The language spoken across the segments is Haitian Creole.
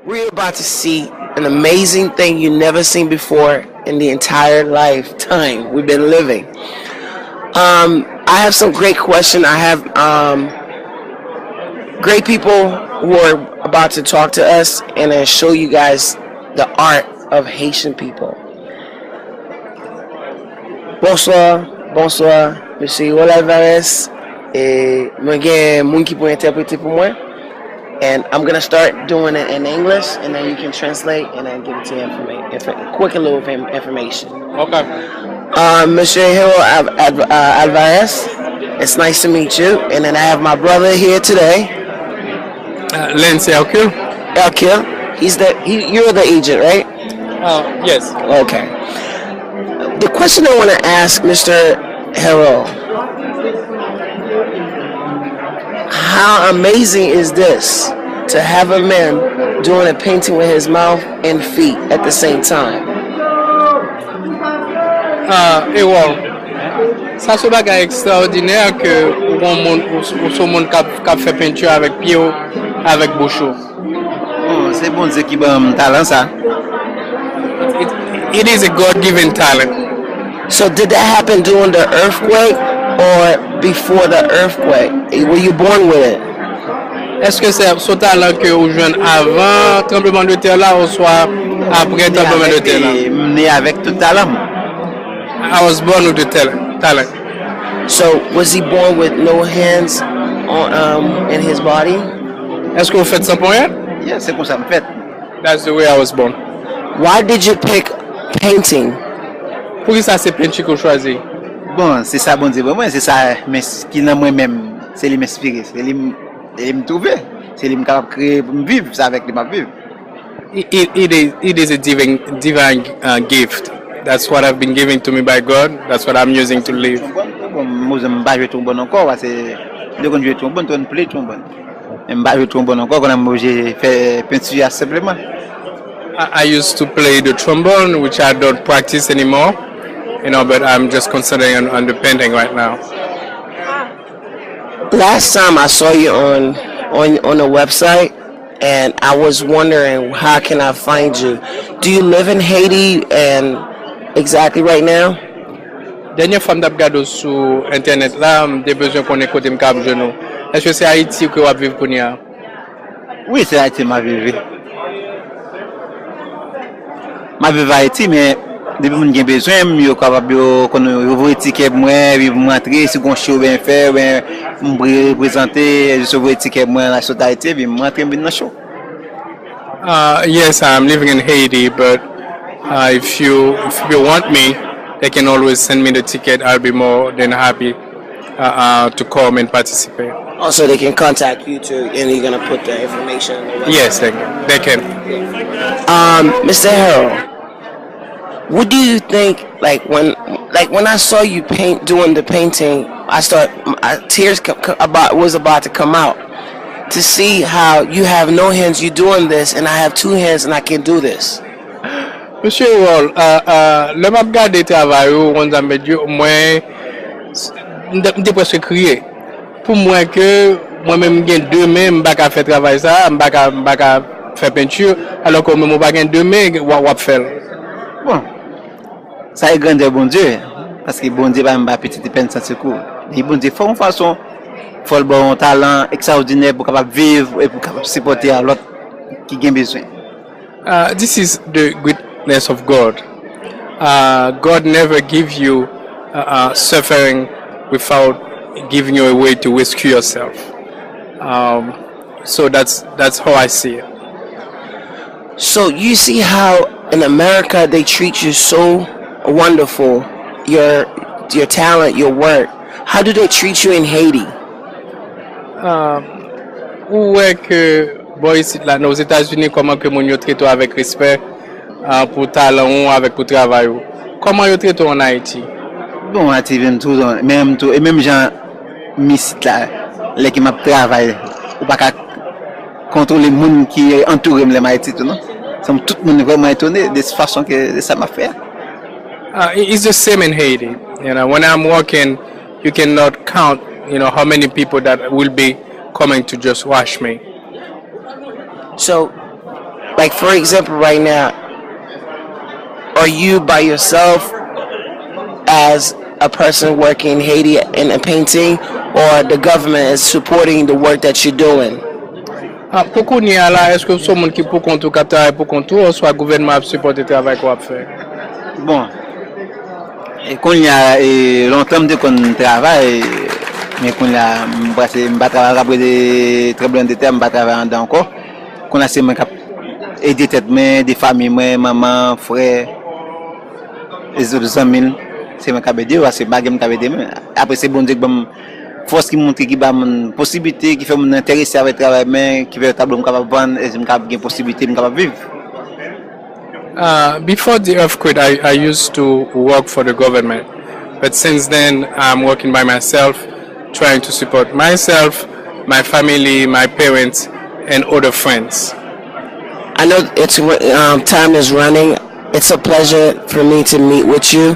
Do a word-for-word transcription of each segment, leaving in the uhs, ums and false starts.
We're about to see an amazing thing you never seen before in the entire lifetime we've been living. Um, I have some great questions. I have um, great people who are about to talk to us and then show you guys the art of Haitian people. Bonswa, bonswa, Mesye Harold Alvarez. E mwen gen moun ki pou entèprete pou mwen. And I'm gonna start doing it in English, and then you can translate and then give it to you informa- inf- quick little inf- information. Okay. Uh, Monsieur Hero Av- Av- uh, Alvarez, it's nice to meet you. And then I have my brother here today. Uh, Lance Elkil. Elkil. He's the he, you're the agent, right? Uh, yes. Okay. The question I want to ask Mister Hero, how amazing is this to have a man doing a painting with his mouth and feet at the same time? Ah, e wow. Sa se yon bagay ekstraòdinè ke ou gon moun ou, ou se yon moun k ap k ap fè penti avèk pye w, avèk bouch ou. Bon, se Bondye ki ban m talan sa. It, it is a God given talent. So did that happen during the earthquake or before the earthquake? Were you born with it? Èske se se yon talan ke ou jwenn avan tranbleman de tè la oswa apre tranbleman de tè la? M ne avèk tout talan m. I was born with the talent. talent. So was he born with no hands on um in his body? Èske ou fèt san ponyèt? Yeah, se konsa m fèt. That's the way I was born. Why did you pick painting? Poukisa se penti ke w chwazi? Bon, se sa Bondye ban mwen, se sa men ki nan mwen menm, se li m enspire, se li m se li m twouve, se li m kapab kreye pou m viv, se avèk li m ap viv. It, it, it, is, it is a divine, divine uh, gift. That's what I've been given to me by God. That's what I'm using to live. Bon, bon, m pa jwe twonbòn ankò, paske m te konn jwe twonbòn, m te konn play twonbòn. Men m pa jwe twonbòn ankò, kounye a m oblije fè penti a senpleman. I, I used to play the trombone, which I don't practice anymore, you know, but I'm just concentrating on, on the painting right now. Last time I saw you on on on the website, and I was wondering how can I find you. Do you live in Haiti and exactly right now? Dènyè fwa m t ap gade w sou entènèt la, m te bezwen konnen kote m ka ap jwenn ou. Èske se Ayiti ke w ap viv kounye a? Wi, se Ayiti m ap viv. M ap viv Ayiti, men depi moun gen bezwen m, yo kapab yo konn yo voye tikè pou mwen, epi pou m rantre, si gon show ben fè, ben m reprezante, jis yo voye tikè pou mwen, la sot Ayiti, epi m rantre, m vin nan show. Uh, yes, I'm living in Haiti, but uh, if you if you want me, they can always send me the ticket. I'll be more than happy uh, uh, to come and participate. Also, they can contact you too, and you're gonna put the information on the website. Yes, they, they can. Um, Mister Harold, what do you think? Like when, like when I saw you paint doing the painting, I start I, tears co- co- about was about to come out to see how you have no hands, you doing this, and I have two hands and I can do this. Mesye Harold, uh, uh, lè m ap gade travay ou, ou konn sa m vle di, mwen, m te- m te prèske kriye. Pou mwen ke mwen menm m gen de men, m pa ka fè travay sa, m pa ka, m pa ka fè penti, alò ke ou menm ou pa gen de men, w ap- w ap fè l. Bon, sa e grandè Bondye, paske Bondye pa menm ba pitit li pèn san sekou. Men Bondye fè yon fason, fò l ba w yon talan ekstraòdinè pou w kapab viv e pou w kapab sipòte a lòt ki gen bezwen. Uh, this is the greatness of God. Uh, God never give you uh, uh, suffering without giving you a way to rescue yourself. Um, so that's that's how I see it. So you see how in America they treat you so wonderful, your your talent, your work. How do they treat you in Haiti? Um, ou wè ke bò isit la, nan Ozetazini, kòman ke moun yo trete w avèk respè uh, pou talan ou, avèk pou travay ou. Kòman yo trete w an Ayiti? Bon, Ayiti vin tou, menm tou, e menm jan m isit la, lè ke m ap travay, ou pa ka kontwole moun ki antoure m lè m Ayiti tou, non. Sanm tout moun vrèman etone de fason ke de sa m ap fè a. Uh, it- it's the same in Haiti. You know, when I'm working, you cannot count, you know, how many people that will be coming to just watch me. So Like, for example, right now, are you by yourself as a person working in Haiti in a painting, or the government is supporting the work that you're doing? Ah, pou kounye a la, èske w se yon moun ki pou kont ou, k ap travay pou kont ou, oswa gouvènman ap sipòte travay ke w ap fè? Bon, e kounye a, e, lontan m te konn travay, men kounye a, m prase, m pa travay, apre de tranbleman de tè, m pa travay anndan ankò. Kounye a, se mwen k ap ede tèt mwen, ede fanmi mwen, manman, frè, e zòt zanmi l. Se mwen k ap ede yo, paske m pa gen moun k ap ede mwen. Apre, se Bondye ki ban m fòs, ki montre, ki ba moun posiblite, ki fè moun enterese avèk travay mwen, ki fè tablo m kapab vann, e m kapab gen posiblite, m kapab viv. Uh, before the earthquake, I, I used to work for the government. But since then, I'm working by myself, trying to support myself, my family, my parents, and other friends. I know it's um, time is running. It's a pleasure for me to meet with you,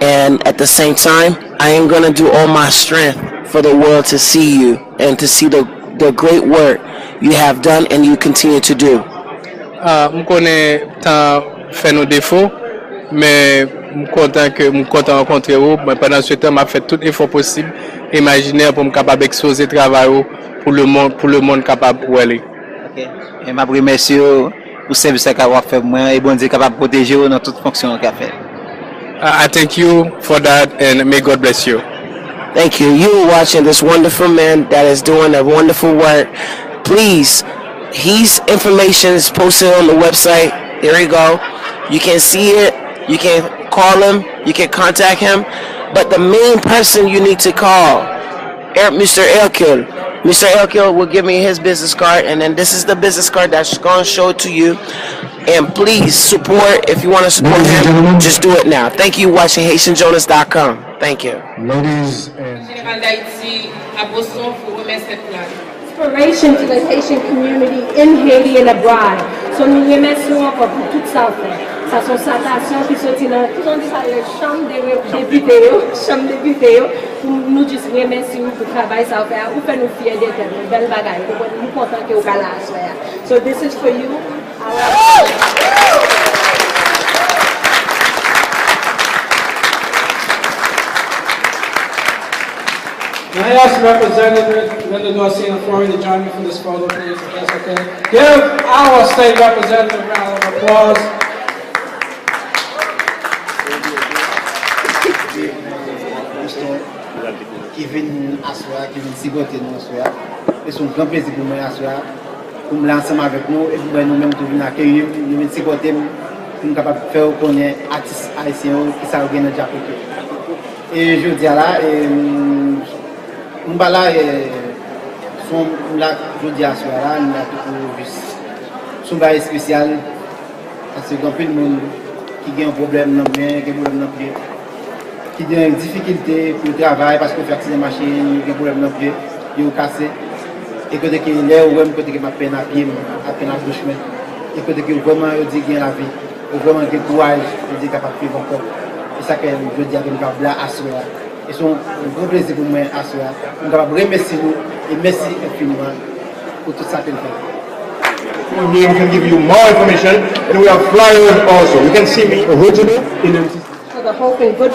and at the same time, I am going to do all my strength for the world to see you and to see the, the great work you have done and you continue to do. Ah, m konnen tan fè nou defo, men m kontan ke m kontan rankontre ou. Mwen, pandan se tan, m ap fè tout efò posib, imajinè, pou m kapab ekspoze travay ou pou le mond, pou le mond kapab wè li. Ok. E m ap remèsye w pou sèvis sa w ap fè pou mwen, e Bondye kapab pwoteje w nan tout fonksyon w ka fè. I I thank you for that and may God bless you. Thank you. You are watching this wonderful man that is doing a wonderful work. Please, his information is posted on the website. There you go. You can see it. You can call him. You can contact him. But the main person you need to call, Er- Mister Elkil. Mister Elkil will give me his business card, and then this is the business card that's going to show it to you. And please support. If you want to support him, just do it now. Thank you. Watching Haitian Jonas dot com. Thank you. Ladies and Jeneral Dayiti a Boston pou remèsye plat. Inspiration to the Haitian community in Haiti and abroad. So nou remèsye w ankò pou tout sa w fè. Sa se yon satasyon ki soti nan, ki jan di sa rele, chanm de re- depite yo, chanm depite yo, pou nou jis remèsye w pou travay sa w fè a. Ou fè nou fyè de tèt nou, bèl bagay. Ou konprann, nou kontan ke w ka la aswè a. So this is for you. Can I ask Representative Linda Garcia and Florida to join me for this photo, please, if that's okay? Give our state representative a round of applause. Ki vin aswè a, ki vin sipòte nou aswè a. E se yon gran plezi pou mwen aswè a, pou m la ansanm avèk nou, epi mwen nou menm tou vin akeyi m, nou vin sipòte m, pou m kapab fè yo konnen atis ayisyen yo, kisa yo gen nan djapot yo. E jodi a la, e, m, m pa la, e, se yon, m la jodi a aswè a la, m la tankou jis, se yon bagay espesyal, paske gen anpil moun ki gen yon pwoblèm nan men, gen pwoblèm nan pye, ki gen difikilte pou yo travay paske yo fè aksidan machin, yo gen pwoblèm nan pye, pye yo kase. E kote ke lè yo wè m, kote ke m ap penn a pye m, ap penn a bouch mwen, e kote ke yo vrèman yo di gen lavi, yo vrèman gen kouraj, yo di kapab viv ankò. E sa ke jodi a ke m kapab la aswè a. E se yon gran plezi pou mwen aswè a. M kapab remèsye nou e mèsi enfiniman pou tout sa ke n fè. We can give you more information, and we have flyers also. You can see me original in M C C. For the hope and good.